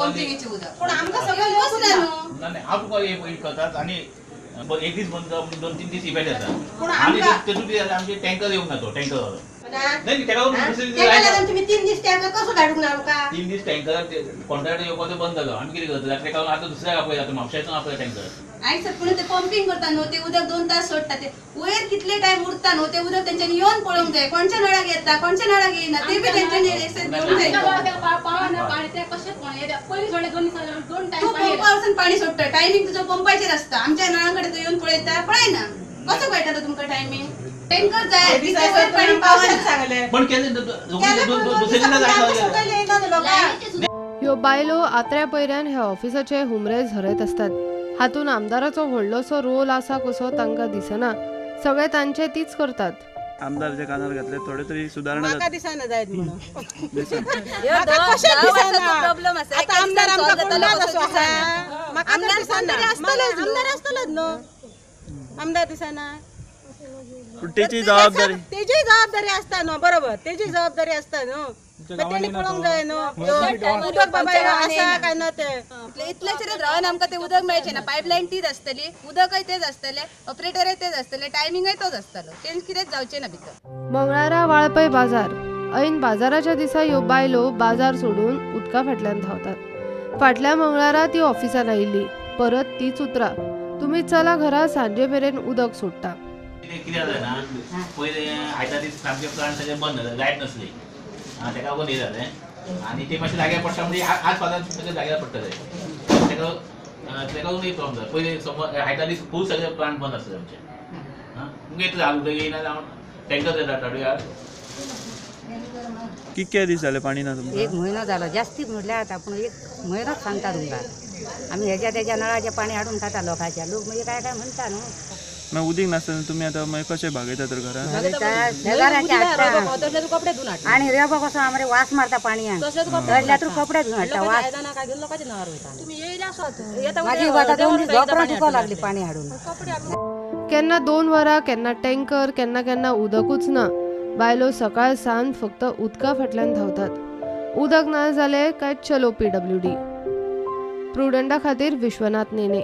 पंपिंगेचें उदक. पूण आमकां सगळें ना न्हू. ना हांव तुका एक करतात आनी एक दीस बंद जावप 2-3 दीस इफेक्ट जाता आनी तेतून कितें जाता आमचे टँकर येवंक ना तो टँकर नाही तेका लागून तुमी 3 दीस टँकर कसो धाडूंक ना आमकां? 3 दीस टँकर कॉन्ट्रॅक्टर येवपाचो बंद जालो. आमी कितें करतले? तेका लागून आतां दुसऱ्याक आपयता, म्हापशाच्यान आपयता टँकर. आयक सर, पूण ते पंपिंग करता न्हू, ते उदक 2 तास सोडटा, ते वयर कितले टायम उरता न्हू ते उदक तेंच्यांनी येवन पळोवंक जाय. कोणच्या नळाक येता कोणच्या नळाक येयना ते बी तेंच्यांनी एक्सेस घेवंक जाय. तूं पंपा वचून पाणी सोडटा, टायमींग तुजो पंपाचेर आसता. आमच्या नळां कडेन तूं येवन पळयता, पळयना कसो कळटा तो तुमकां टायमींग? टँकर जाय पाणी पावना. पण ह्यो बायलो आत्र्या पयऱ्यान ह्या ऑफिसाचे हुमरे झरयत आसतात. हातून आमदाराचो व्हडलोसो रोल आसा कसो तांकां दिसना. सगळे तांचे तीच करतात. आमदारच्या कानार घातले थोडे तरी सुधारणा म्हाका दिसना जायत म्हणून. प्रॉब्लेम आसा. आतां आमदार आमकां कोण ना तसो आसा. आमदार दिसना, आमदार आसतलोच न्हू. आमदार दिसना, तेजी जबाबदारी, तेजी जबाबदारी आसता न्हू. बरोबर, तेजी जबाबदारी आसता न्हू. तेणी पळोवंक जाय न्हू उदक बाबा आसा काय ना ते. इतल्याचेरच रावन आमकां तें उदक मेळचें ना. पायपलायन तीच आसतली, उदकय तेच आसतलें, ऑपरेटरय तेच आसतले, टायमिंगय तोच आसतलो. चेंज कितेंच जावचें ना भितर. मंगळारा वाळपय बाजार. ऐन बाजाराच्या दिसा ह्यो बायलो बाजार सोडून उदका फाटल्यान धांवतात. फाटल्या मंगळारा ती ऑफिसान आयिल्ली, परत तीच उतरां, तुमी चला घरा, सांजे मेरेन उदक सोडटा. कितें जालें ना, पयले आयतार दीस सामके प्लांट सगळे बंद जाले, लायट नासली, तेका लागून हें जालें आनी ते मातशें जाग्यार पडटा म्हणजे आज फाल्यां सगळें जाग्यार पडटलें. तेका लागून एक प्रॉब्लम जालो. पयले सोमार आयतार दीस फूल सगळे प्लांट बंद आसले आमचे. तुमकां येतलें हालून येयना जावन टँकर येता हाडुया. कितके दीस जाले पाणी ना तुमकां? 1 म्हयनो जालो, जास्ती म्हटल्यार जाता, पूण 1 म्हयनोच सांगता तुमकां. आमी हेज्या तेज्या नळाचें पाणी हाडून खाता लोकांच्या. लोक मागीर काय काय म्हणटा न्हू. मागीर उदीक नासतना तुमी आतां मागीर कशें भागयता तर घरांत? आनी रेबो कसो आमरे वास मारता पाणयान, तसल्यार कपडे धुवन हाडटा वास. मागीर आतां 2 दीस धोपरां दुखो लागली पाणी हाडून. केन्ना 2 वरां, केन्ना टँकर, केन्ना केन्ना उदकूच ना. बायलो सकाळ सावन फक्त उदका फाटल्यान धांवतात. उदक ना जालें काय चलो PWD. प्रुडंटा खातीर विश्वनाथ नेने.